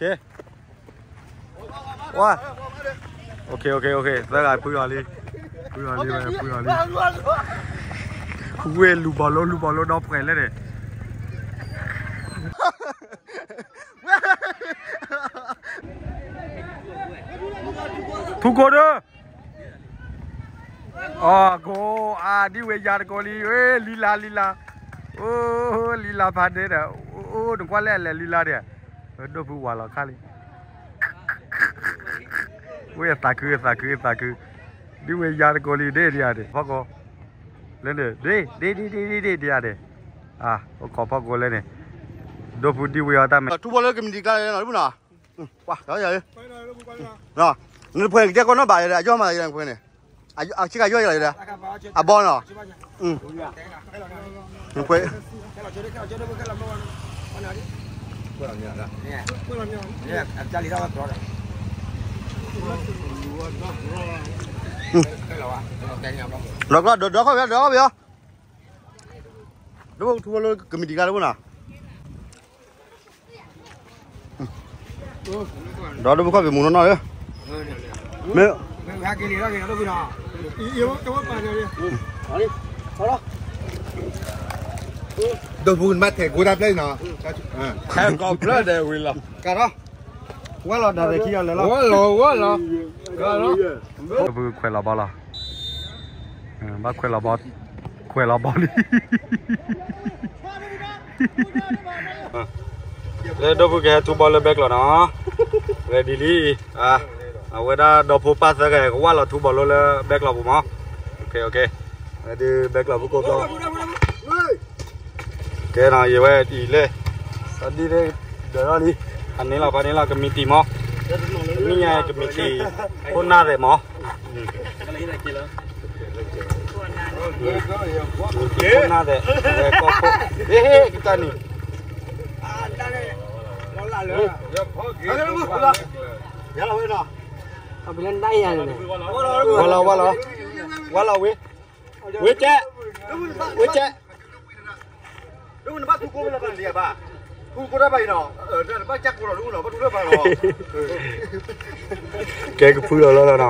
ကဲ ဝါ OK OK OK သၢဂၤဖုအီၤလံ ဖုအီၤလံ ဖုအီၤလံ ဝ့ၢ်လူၤဘီလိ လူၤဘီလိဒီးပှဲၤလဲၣ်န့ၣ် ထူကိဒီး အကိး အဒ်ဝဲယၤတကိးလံ လံလါ လံလါ အိ လံလါဖးဒဲဒီး အိ နကွၢ်လၢအလဲၤလံလါဒီး ဒိၣ်ဖုဝၤလီၤခါလံ ဝဲအသးခု အသးခု အသးခု ဒ်ဝဲယၤတကိးလံ ဒ်ဒ်ယၤဒ် ဖီကိး လၢန့ၣ် ဒ် ဒ် ဒ် ဒ် ဒ် ဒ် ဒ်ယၤဒ် အိၣ်ခိးဖီကိးလၢန့ၣ် ဒိၣ်ဖုဒ်ဝဲအီၤတၢ်မဲာ် ထူဘီလၢကမံးတံာ်ကျါလၢနီၤ လၢပူၤနီၤ ပှၤ ကီယၤ နတဖှဲးကဲကီနီဘၣ်ယၤဒီး အယီၢ်မးယၤဒီးနဖှဲးန့ၣ် အဆ့ကၤယီၢ်ယၤဒီး အဘီနီၤ နဖှဲး လီၤကျီ ဒီးဒီခီၣ်ပယီၤ ဒီခီၣ်ပယီၤ ဒိၣ်ဖုထူဘီလၢကမံးတံာ်ကျါလၢပူၤနီၤ ဒီးဒိၣ်ဖုခီၣ်ဖံးမူနီၢ်နီၢ်လၢ မ့ၢ် ဒိၣ်ဖုနဘၣ်ထဲးကိးတၢ်ပျဲနီၤ ထဲးကိးဖျၢၣ်ဒဲးဝံၤလီၤ ကဒီး ဝဲလီၤဒီးခံဂၤလၢာ်လီၤ ဝဲလီၤ ဝဲလီၤ ဒိၣ်ဖုခွဲးလီၤဘီလီၤ ဘၣ်ခွဲးလီၤဘီ ခွဲးလီၤဘီလံ လၢဒိၣ်ဖုကဟဲထူဘီလၢဘဲကျီးနီၤ ready လံ အဝဲဒၣ်ဒီဖိပၢ်သၢဂၤကဝၢ်လီၤထူဘီလၢလၢဘဲကျီးပူၤမး ဝဲဒုးဘဲကျီးဖုကိးကျီ ကဲနီၤ ယဝဲအံၤလဲၣ် ဒ်လဲၣ် ဒီးထီၣ်လံ ဖးန့ၢ်လီၤ ဖးန့ၢ်လီၤ ကမံးတံာ်မး မ့ၢ်ညါကမံးတံာ် ခိၣ်နၢ်သဲးမး ကမံးတံာ်ခိၣ်နၢ်သဲး ဝဲကီၢ်ခိၣ် ဟ့ၣ်ဟ့ၣ် ကတၢၢ်နံၤ ဝဲလီၤ ဝဲလီၤ ဝဲလီၤ ဝဲလီၤဝ့ၢ် ဝ့ၢ်ကဲ ဝ့ၢ်ကဲ ဒ်နဘၣ်ထူကိးလၢဘၣ်လံဘၣ် ထူကိးတၢ်ဘၣ်အံၤနီၤ နဘၣ်ကၢ်ကိးလီၤ ဒ်နီၤ ဘၣ်ထူလၢဘၣ်လီၤ ကဲကဖုလီၤလီၤလီၤနီၤ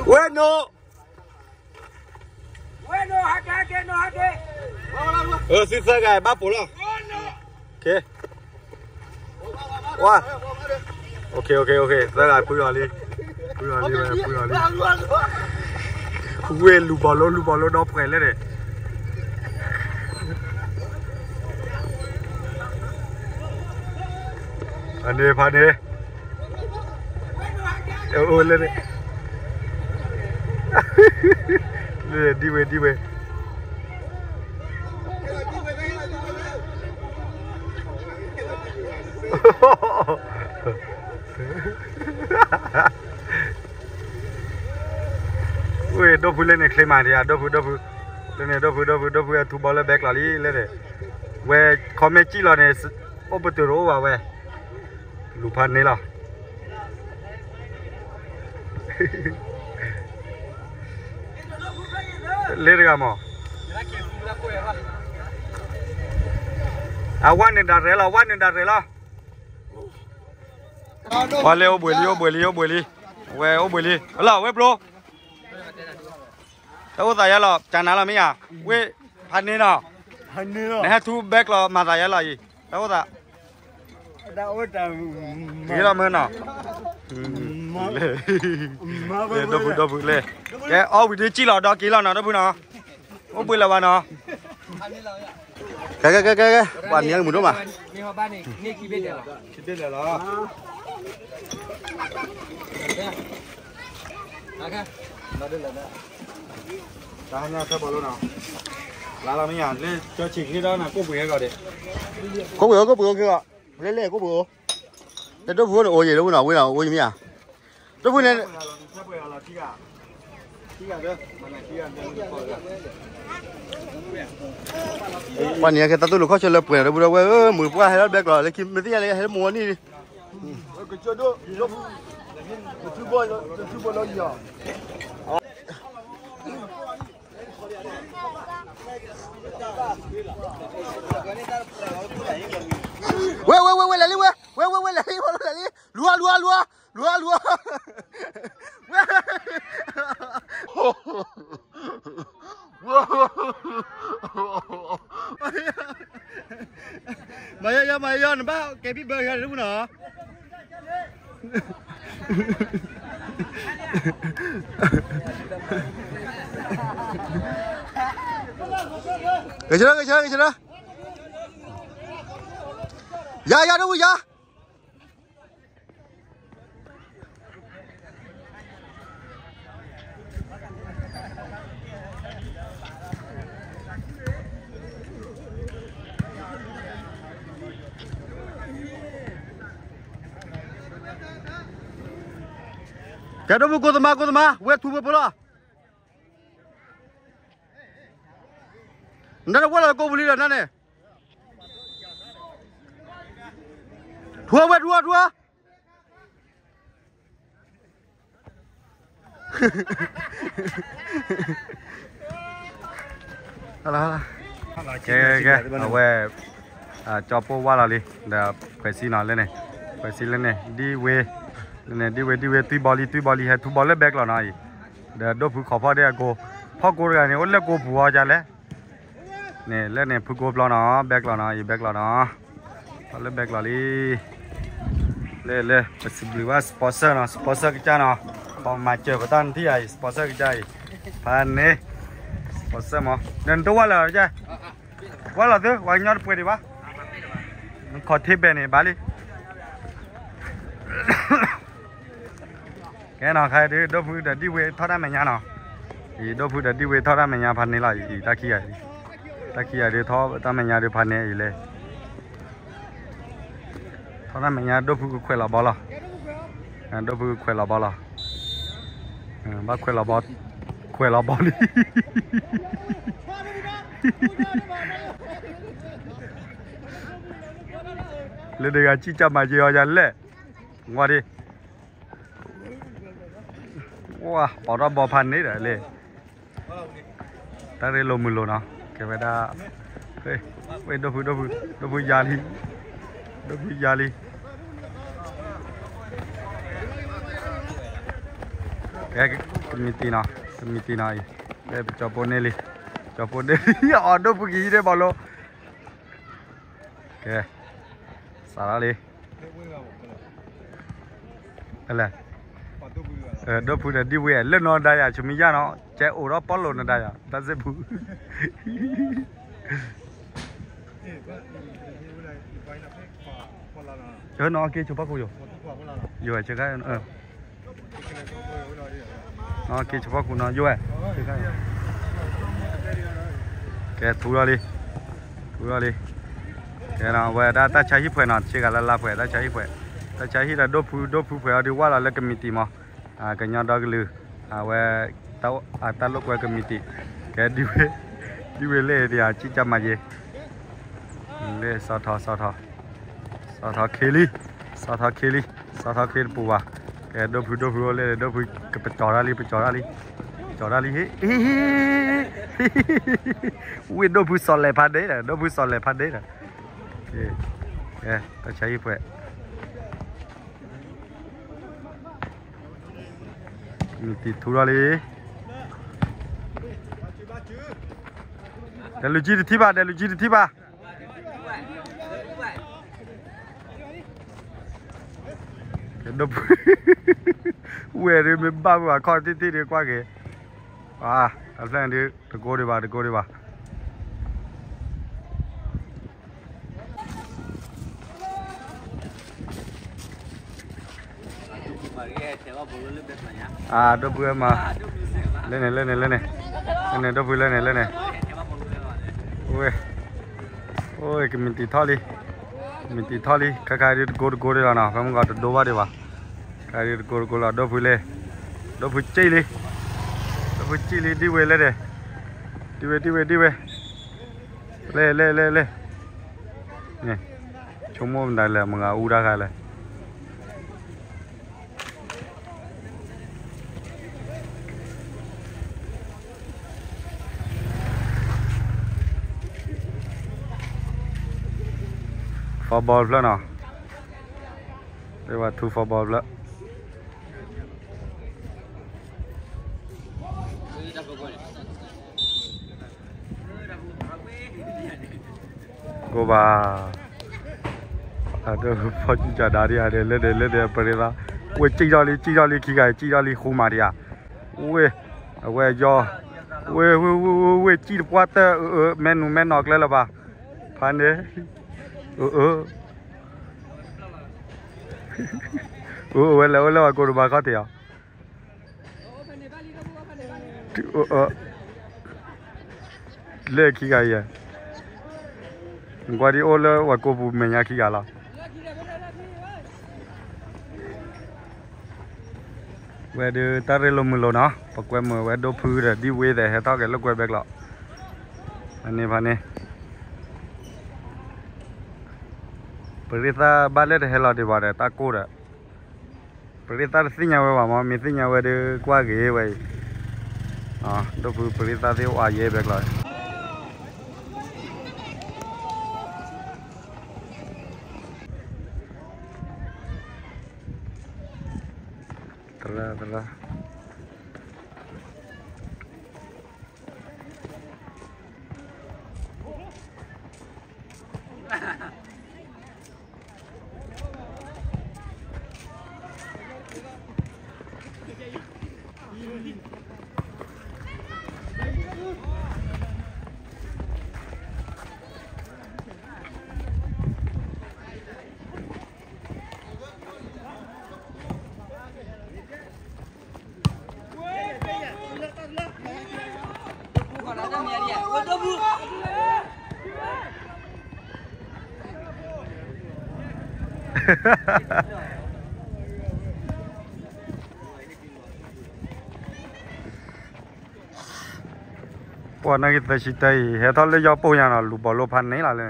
ဝဲနိ သုသၢဂၤဘၣ်ပိာ်လီၤ ဝါ သၢဂၤဖုအီၤလံ ဖုအီၤလံ ဖုအီၤလံ ဝ့ၢ်လူၤဘီလိ လူၤဘီလိဒီးပှဲၤလဲၣ်န့ၣ် ဖးန့ၢ် ဖးန့ၢ် အိၣ်လၢန့ၣ် ဒ်ဝဲ ဒ်ဝဲ ဝ့ၢ်ဒိၣ်ဖုလၢန့ၣ် ချ့မးဒံးဧါ ဒိၣ်ဖု ဒိၣ်ဖု လၢန့ၣ် ဒိၣ်ဖု ဒိၣ်ဖု ဒိၣ်ဖုအထူဘီလၢဘဲကျီးလံ လၢန့ၣ် ဝဲ comment စံၣ်လီၤန့ၣ် အိၣ်ပတုာ်တအိၣ်ဘၣ်ဝဲ လူၤဖးန့ၢ်လီၤ လၢတဂၤမး အဝဲန့ၣ်ဒၣ်ရဲၣ်လီၤ ဝဲန့ၣ်ဒၣ်ရဲၣ်လီၤ ပှၤလဲၤအိၣ်ဘှံးလံ အိၣ်ဘှံးလံ အိၣ်ဘှံးလံ ဝဲအိၣ်ဘှံးလံ လီၤဝဲဘျိ တၢ်အိၣ်သးယါလီၤ ကနၤလီၤမ့ၢ်ဧါ ဝ့ၢ်ဖးန့ၢ်နီၤ နဟဲထူဘဲကျီးမၤသးယါလီၤအံၤ တၢ်အိၣ်သး ဂ့ၤလီၤမ့ၢ်နီၤ ဒိၣ်ဖု ဒိၣ်ဖုလဲၣ် ကဲ အီၣ်ဝံၤဒုးစံၣ်လီၤဒီးက့ၤလီၤနီၤ ဒိၣ်ဖုနီၤ အိၣ်ဘှံးလၢၤဘၣ်နီၤ ကဲ ကဲ ကဲ ကဲ ပှၤနံၤမုာ်ဒိၣ်မး တၢ်ဟဲညါဖဲဘီလိနီၤ လါလီၤမ့ၢ်ယါ လၢကၠီဆံးချ့ဒီးနၤ ကိၣ်ပှ့ၤဟဲကီးဒံး ကိၣ်ပှ့ၤဧိၤ ကိၣ်ပှ့ၤဧိၤ က့ၤအီၤ လဲၤလဲၤ ကိၣ်ပှ့ၤဧိၤ တဒိၣ်ဖုအိၣ်န့ၣ် အိၣ်ယံၤလၢဝံၤနီၤ ဝံၤနီၤ အိၣ်ယံၤမ့ၢ်ယါ ဒိၣ်ဖုန့ၣ် ပှၤနံၤကဲတၢ်တူၢ်လိာ်ခီၣ်ဆၢလၢပှဲၤနီၤ တဒိၣ်ဖုဒီးဝဲဧၢ မုာ်ပှၢ်ဟဲလီၤဘဲကျီးလၢခံ မ့ၢ်သ့ၣ်ညါလၢဟဲလၢမုာ်ဝဲနံၣ်န့ၣ် ကၠီဒိၣ် ကၠီဒိၣ် ကၠီဒိၣ် မၤယီယီ မၤယီယီ နဘၣ်ကဲဘံၣ်ဘၢဂၤတပူၤနီၤ. ကဆၢ ကဆၢ ကဆၢ, ယၤ ယၤ တပူၤယၤ. ကဲ ဒိၣ်ဖုကိသမါ ကိသမါ ဝဲထူဖိဖိလီၤ. နတၢ်ဝဲလီၤကိပူၤလံဒီးနၤန့ၣ်, ထူအဝဲ ထူအီၤ ထူအီၤ. ကဲ ကဲ အဝဲ ကၠီပိၢ်ဝါလီၤလံ ဒီးဖှဲးစံနီၤ လၢန့ၣ်, ဖှဲးစံလၢန့ၣ် ဒ်ဝ့, လၢန့ၣ် ဒ်ဝ့ ဒ်ဝ့ သွံဘီလံ သွံဘီလံ ဟဲထူဘီလၢဘဲကျီးနီၤအံၤ, ဒီးဒိၣ်ဖုခိးဖီၣ်ဒ့အကိ, ဖီၣ်ကိတဂၤန့ၣ် အိၣ်လၢကိပူၤအီၤဒ်လဲၣ်. န့ၣ် လၢန့ၣ် ဖုကိပျီနီၤ ဘဲကျီးနီၤ အံၤဘဲကျီးနီၤ, ဖီၣ်လၢဘဲကျီးလံ. လၢ လၢ ပစံးဘျုးဘၣ် sponsor နီၤ sponsor ကစၢ်နီၤ, ပမၤစၢၤပတၢ်နထံၣ်ဧါအံၤ sponsor ကစၢ်အံၤ, ဖးန့ၣ် sponsor မး ဒီးနတဝၢ်လၢာ်, ဝၢ်လီၤသု ဝဲကညီတပှဲၤဒံးဘၣ်, နခီၣ်ထံးဘဲန့ၣ် ဘၣ်လံ. ကဲနီၤ ခဲဒုး ဒိၣ်ဖုဒီးဒ်ဝ့ထီၣ်တၢ်မဲာ်ညါနီၤ, အံၤ ဒိၣ်ဖုဒီးဒ်ဝ့ထီၣ်တၢ်မဲာ်ညါဖးန့ၣ်လီၤအံၤ တၢ်ခံဂၤ, တၢ်ခံဂၤဒုး ထီၣ်တၢ်မဲာ်ညါဒုးဖးန့ၣ်အံၤလဲၣ်. ထီၣ်တၢ်မဲာ်ညါ ဒိၣ်ဖုကခွဲးလီၤဘီလီၤ, ဒိၣ်ဖုကခွဲးလီၤဘီလီၤ, ဘၣ်ခွဲးလီၤဘီ, ခွဲးလီၤဘီလံ. လၢတဂၤ ကံၢ်ကၢ်မၤက့ၤအီၤယၤလဲၣ်, ဝါဒ့, ဝါ ပိာ်ထီၣ်ဘီဖးန့ၣ်ဒီးလဲၣ်. တၢ်ရ့လိာ်မုာ်လိာ်နီၤ ကဲဝဲဒၣ်, ဝဲ ဒိၣ်ဖု ဒိၣ်ဖု ဒိၣ်ဖုယါလံ, ဒိၣ်ဖုယါလံ. ကဲ ကမံးတံာ်နီၤ ကမံးတံာ်နီၤအံၤ, ကဲ ပကၠီၤပိန့ၢ်လံ, ကၠီၤပိန့ၢ်လံ အီၤ ဒိၣ်ဖုကဟံးန့ၢ်ဘီလိ, ကဲ စးထီၣ်လံ. ဖဲလဲၣ်, ဒိၣ်ဖုဒီးဒ်ဝ့ၢ် လၢနီၢ်ဒါယၤ ဆူမံယါနီၤ ကဲအိၣ်ဒီးပီလိာ်နဒါယၤ တၢ်စ့ၢ်ဖု. နီၢ်က့ၤဆိဖီခိၣ်ယိာ်, ယိာ်ဆဲခါ, နီၢ်က့ၤဆိဖီခိၣ်နီၤ ယိာ်ဝဲ, ကဲထူလီၤလံ, ထူလီၤလံ. ကဲနီၤ အဝဲဒၣ်တၢ်ဆါဟံၣ်ဖှဲးနီၤ ဆ့ကၤလၢလါဖှဲး တၢ်ဆါဟံၣ်ဖှဲး, တၢ်ဆါဟံၣ်ဒီးဒိၣ်ဖု ဒိၣ်ဖုဖှဲးအီၤဒုးဝၢ်လီၤလၢကမံးတံာ်မး, ကညီဒီကလုာ်, အဝဲ တၢ်လိာ်ကွဲကမံးတံာ်, ကဲဒ်ဝ့ၢ်, ဒ်ဝ့ၢ်လၢတယၤ ကံၢ်ကၢ်မၤက့ၤ, လၢစီၤထီ စီၤထီ စီၤထီခ့လံ, စီၤထီခ့လံ, စီၤထီခ့တပူၤဘၣ်. ကဲဒိၣ်ဖု ဒိၣ်ဖုအိၣ်လၢ ဒိၣ်ဖုကပကၠီၤတၢ်လံ ပကၠီၤတၢ်လံ, ပကၠီၤတၢ်လံဟ့, ဝ့ၢ်ဒိၣ်ဖုစီၤလဲၤဖးဒ့ဒီး ဒိၣ်ဖုစီၤလဲၤဖးဒ့ဒီး, ကဲ တၢ်ဆါဟံၣ်ဖှဲး မံးတံာ်ထူထီၣ်လံ. ဒဲးလူၤကံတထံၣ်ဘၣ်, ဒဲးလူၤကံတထံၣ်ဘၣ်. ဒိၣ်ဖု, ဝဲၢ်ဒုးမ့ၢ်ဘၣ်ဝဲအခီၣ်ထံၣ်ထံၣ်ဒုးကွၢ်က့ၤ, အဖျဲၣ်ဒုး တကိးဒံးဘၣ် တကိးဒံးဘၣ်. အဒိၣ်ဖုမၤ, လၢန့ၣ် လၢန့ၣ် လၢန့ၣ်, လၢန့ၣ် ဒိၣ်ဖုလၢန့ၣ် လၢန့ၣ်, ဝဲ, အိၣ် ကမံးတံာ်ထီၣ်လံ, ကမံးတံာ်ထီၣ်လံ, ခါခါဒုးတကိးတကိးဒံးလီၤနီၤ, ဖဲမုၢ်ဂီၤတဒိဘၣ်ဒံးဘၣ်, ခါဒုးတကိးတကိးလီၤ ဒိၣ်ဖုလဲၣ်, ဒိၣ်ဖုကံၣ်လံ, ဒိၣ်ဖုကံၣ်လံ ဒ်ဝဲလဲၣ်ဒဲး, ဒ်ဝဲ ဒ်ဝဲ ဒ်ဝဲ လဲၣ် လဲၣ် လဲၣ် လဲၣ်, ဆိကမိၣ်မတၤလဲၣ် မတၤအူတၢ်ခါလဲၣ်. ဖီဘီဖျၢၣ်နီၤ, ဝဲထူဖီဘီဖျၢၣ်. ကိးဘၣ်, အဒိဖီကံကဒါဒံးဧါဒီး လၢဒဲး လၢဒဲးပရ့သး, ဝဲစံၣ်ထီၣ်လံ စံၣ်ထီၣ်လံခံဂၤ စံၣ်ထီၣ်လံဃုမးဒံးဧါ, ဝဲ, အဝဲယီၤ, ဝဲ, ဝဲ, ဝဲ, ဝဲစံၣ်တပှၢ်တၢၢ်, အၢ, အၢ, မဲနုာ်မဲနီၢ်ကျဲလၢၤဘၣ်, ဖးန့ၣ်, အၢ, အၢ, အၢ, အၢ, ဝဲလဲၤအိၣ်လၢပှၤကိးတဘၣ်ခီၣ်ထံးဧါ လၢခံဂၤအံၤ, နကွၢ်ဒ်အိၣ်လၢပှၤကိးပူၤမဲာ်ညါခံဂၤလီၤ. ဝဲဒုးတၢ်ရ့လိာ်မုာ်လိာ်နီၤ, ပကွဲမုာ်ဝဲဒိၣ်ဖုဒီး ဒံၣ်ဝ့ဒီး ဟဲထီၣ်က့ၤလိာ်ကွဲဘဲကျီး, ဖဲန့ၣ်ဖဲန့ၣ်, ပရ့သၣ်ဘၣ်လၢတဟဲလီၤဒံးဘၣ်ဒီး တၢ်ကိၢ်ဒီး ပရ့သၣ်တသ့ၣ်ညါဝဲဘၣ်မး, မ့ၢ်သ့ၣ်ညါဝဲဒီးကွၢ်ဂ့ၤဝဲအံၤ, ဒိၣ်ဖုပရ့သၣ်သ့ၣ်အိၣ်အါယဲဘဲကျီး, သရၣ်, သရၣ် ပှၤနာ်က့ၤသၢဆံတၢအံၤ ဟဲထီၣ်လၢယီၢ်ပိၢ်ညါနီၤ, လူၤပိာ်လိဖးန့ၣ်လီၤလၢ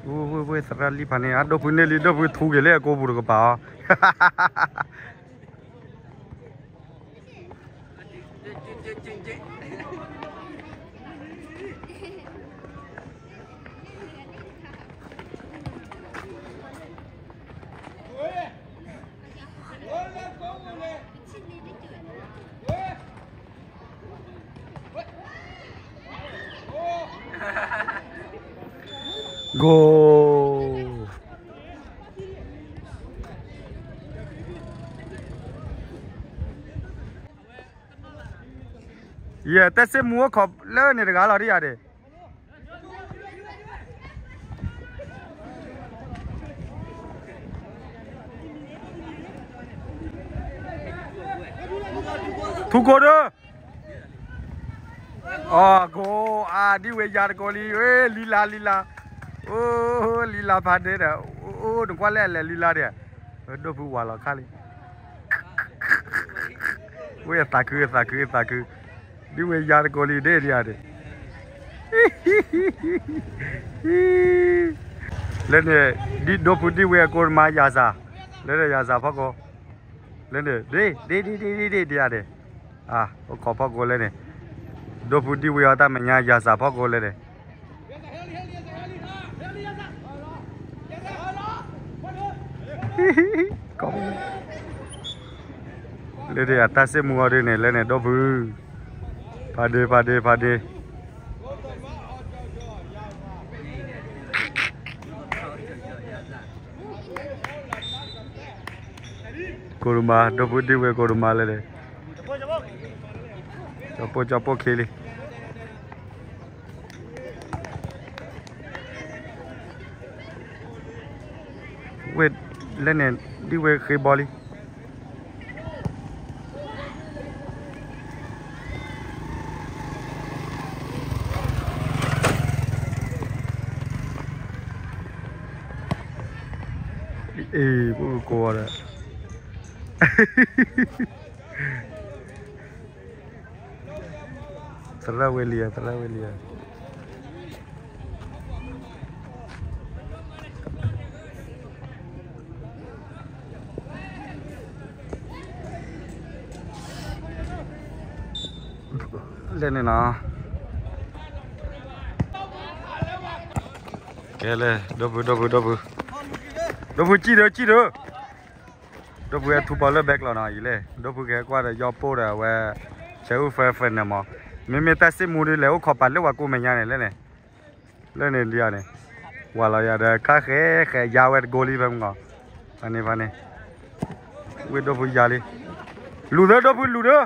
ဝ့ၢ်ဝ့ၢ်ဝ့ၢ် သရၣ်လံဖးန့ၣ် အဒိၣ်ဖုန့ၢ်လံ ဒိၣ်ဖုထူက့ၤလၢအကိာ်ပူၤတကပၤအီၤ Goal. ယတဲစ့မူအိၣ်ခိး လၢန့ၣ်တဂၤလီၤဒ်ယၤဒ့ၣ် ထူကိးဒၢ အကိး အဒ်ဝဲယၤတကိးလံ လံလါ လံလါ အိ လံလါဖးဒ့ဒီး အိ နကွၢ်လၢအလဲၤလံလါဒ့ၣ် ဒိၣ်ဖုဝၤလီၤခါလံ ဝဲသးခု သးခု သးခု ဒ်ဝဲယၤတကိးလံ ဒ့ၣ်ဒံးဧါဒ့ၣ် လၢန့ၣ် ဒ်ဒိၣ်ဖုဒ်ဝဲအကိးတမါယၤစၢ် လၢန့ၣ်ယၤစၢ်ဖီခိၣ် လၢန့ၣ် ဒ့ၣ် ဒ့ၣ် ဒ့ၣ် ဒ့ၣ် ဒ့ၣ် ဒ့ၣ် ဒ့ၣ် ဧါဒ့ၣ် အိၣ်ခိးဖီခိၣ်လၢန့ၣ် ဒိၣ်ဖုဒ်ဝဲအီၤတၢ်မဲာ်ညါယၤစၢ်ဖီခိၣ်လၢန့ၣ် လၢန့ၣ်အတၢ်စ့ၢ်မူအီၤဒ်န့ၣ် လၢန့ၣ် ဒိၣ်ဖု ဖးဒ့ ဖးဒ့ ဖးဒ့ ကိၣ်တမါ ဒိၣ်ဖုဒ်ဝဲကိၣ်တမါလၢန့ၣ် ကၠီပိၢ် ကၠီပိၢ်ခံလံ ဝဲ လၢန့ၣ် ဒ်ဝဲဃ့ဘီလံ အ့ ပကကိးဒီး သရၣ်ဝဲလံဧါ သရၣ်ဝဲလံဧါ လၢန့ၣ်နီၤ ကဲလဲၣ် ဒိၣ်ဖု ဒိၣ်ဖု ဒိၣ်ဖု ဒိၣ်ဖု ကံၣ်ဒု ကံၣ်ဒု ဒိၣ်ဖုဟဲထူဘီလၢဘဲကျီးနီၤ အံၤလဲၣ် ဒိၣ်ဖုကဟဲကွၢ်ဒီးယီၢ်ပိၢ်ဒီးအဝဲ ဆဲးအုၣ်ဖၢဖၢန့ၣ်မး မ့မ့ၢ်တၢ်စံၣ်မူဒ်လဲၣ် အိၣ်ခိးပာ်လၢဝဲကိးမဲာ်ညါန့ၣ်လဲၣ်န့ၣ် လၢန့ၣ်ဒ်အံၤန့ၣ် ဝၤလီၤယၤဒီးခါဃဲဃဲယါဝဲတကိးလံဖဲမုၢ်ဂီၤ ဖဲန့ၣ်ဖဲန့ၣ် ဝ့ၢ်ဒိၣ်ဖုယါလံ လူၤသၢဒိၣ်ဖုလူၤဒီး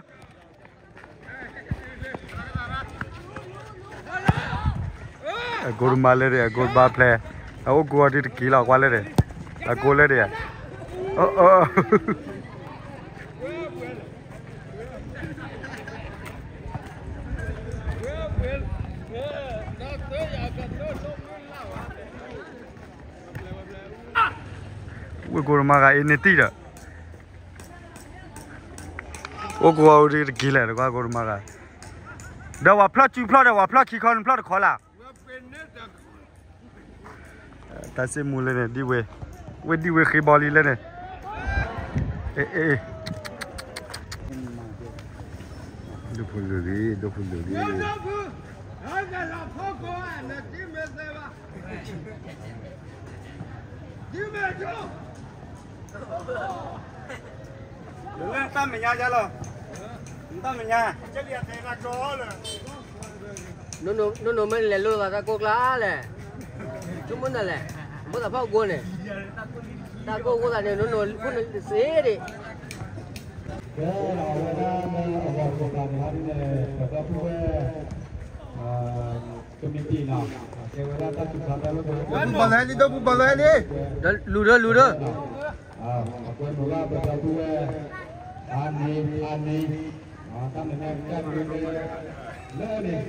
အကိတမါလဲၣ်ဒီး အကိတဘၣ်ဖျဲး အအိၣ်ကိးအီၤဒ်တက့ၤလီၤ ကွၢ်လဲၣ်ဒီး အကိလဲၣ်ဒီး ဝ့ၢ်ကိတမါဂၤအ့န့ၢ်တံၢ်ဒီး အိၣ်ကိးအီၤဒ်တက့ၤလဲၣ် တကွၢ်ကိတမါဂၤ ဒီးဝၤဖျီၣ်စုဖျီၣ်ဒီး ဝၤဖျီၣ်ခံခီနဖျီၣ်တခီလၢ် တၢ်စံၣ်မူလၢန့ၣ် ဒ်ဝ့ၢ် ဝ့ၢ်ဒ်ဝ့ၢ်ဃ့ဘီလံလၢန့ၣ် အ့ အ့ ဒိၣ်ဖုလူၤလံ ဒိၣ်ဖုလူၤလံ တၢ်မဲာ်ညါယါလီၤ တၢ်မဲာ်ညါ နိနိမ့ၢ်လဲၤလိာ်သးတၢ်ကိၢ်ကျါလဲၣ် ဆိကမိၣ်နၤလဲၣ် ဘိသးဖီၣ်ကိန့ၣ် တၢ်ကိၢ်ကိၢ်သးန့ၣ် နိနိဖိန့ၣ်စ့ဒံး ကဲ အဝဲဒၣ်လၢအဂီၢ်ပကပာ်န့ၣ်ဟီဒ်န့ၣ် ပဒီပုၢ်ဝဲၢ် ကမံးတံာ်နီၤ ကဲဝဲဒၣ်တၢ်စူၤခါတၢ်လၢပဝဲ ပူၤဘၣ်လၢဟဲလံ ဒီပုၢ်ဘၣ်လၢဟဲလံ လူၤဒီးလူၤဒီး အကွဲမုာ်ဘၣ်ပဒီပုၢ်ဝဲၢ် အါန့ၢ် အါန့ၢ် တၢ်မဲာ်ညါကၢ်န့ၣ် လၢန့ၣ်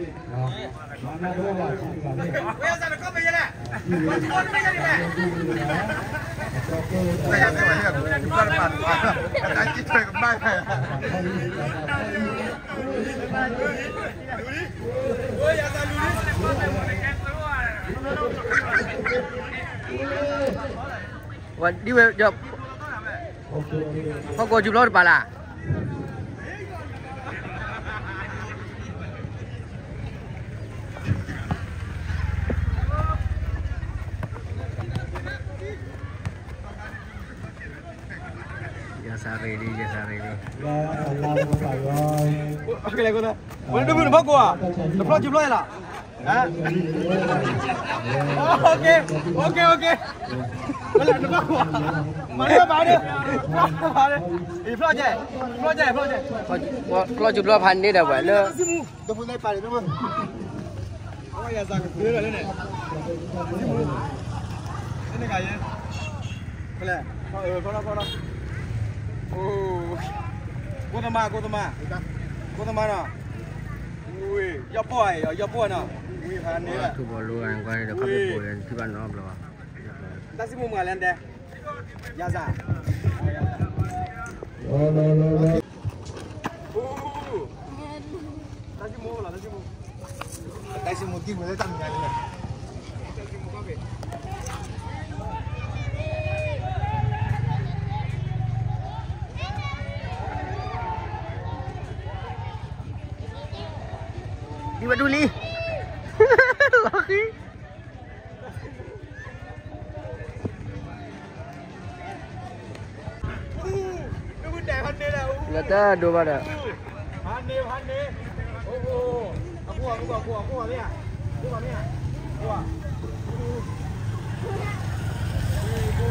မၤနၢ်တအိၣ်ဘၣ် ဆံးတဂၤန့ၣ် ဝဲဒ်ဝဲ ဟီၣ်ကဝီၤစုဖျီၣ်တပာ်လၢ် ယစၢ်ရ့လံ ယစၢ်ရ့လံ ဝဲဒၣ်ဒုးနဖီၣ်ကိးဧါ နဖျီၣ်စုဖျီၣ်ယလီၤ ဟါ OK OK OK ဝဲလၢနဖီၣ်ကိး မၤလၢပာ်ဒီး ပာ်ဒီး ယဖျီၣ်ကဲ ဖျီၣ်ကဲ ဖျီၣ်ကဲ ဖျီၣ်စုဖျီၣ်ဖးန့ၢ်ဒီးဝဲလၢ ဒိၣ်ဖိသၣ်ပာ်န့ၣ် ဒိၣ်ဖိ အဝဲယၤစၢ်ကသ့လီၤလၢန့ၣ် နကယဲ ဖဲလဲၣ် ဖီလီၤ ဖီလီၤ အိ ကိၣ်သမါ ကိၣ်သမါ ကိၣ်သမါနီၤ ဝ့ၢ် ယီၢ်ပိၢ်ဧါ ယီၢ်ပိၢ်နီၤ ဝ့ၢ်ဖးန့ၣ် ထူၣ်ဘီလိဂၤန့ၣ်ကွၢ်န့ၣ်ဒီး ခီၣ်ဖံးဘိလၢနထံၣ်ဘၣ်နီတဘျီဘၣ် တၢ်စံၣ်မူမၤလဲၣ်တဲ ယၤစၢ် တၢ်စံၣ်မူလီၤ တၢ်စံၣ်မူ တၢ်စံၣ်မူကံၢ်ပူၤလၢတၢ်မဲာ်ညါန့ၣ် ဒ်ဝဲဒူၣ်လံ လီၤဃံ လၢတၢ်ဒိဘၣ်ဒီး ဟါန့ၣ် ဟါန့ၣ် အိၣ်အိၣ် အကိၣ် အကိၣ် အကိၣ် အကိၣ် အကိၣ် အကိၣ် အကိၣ်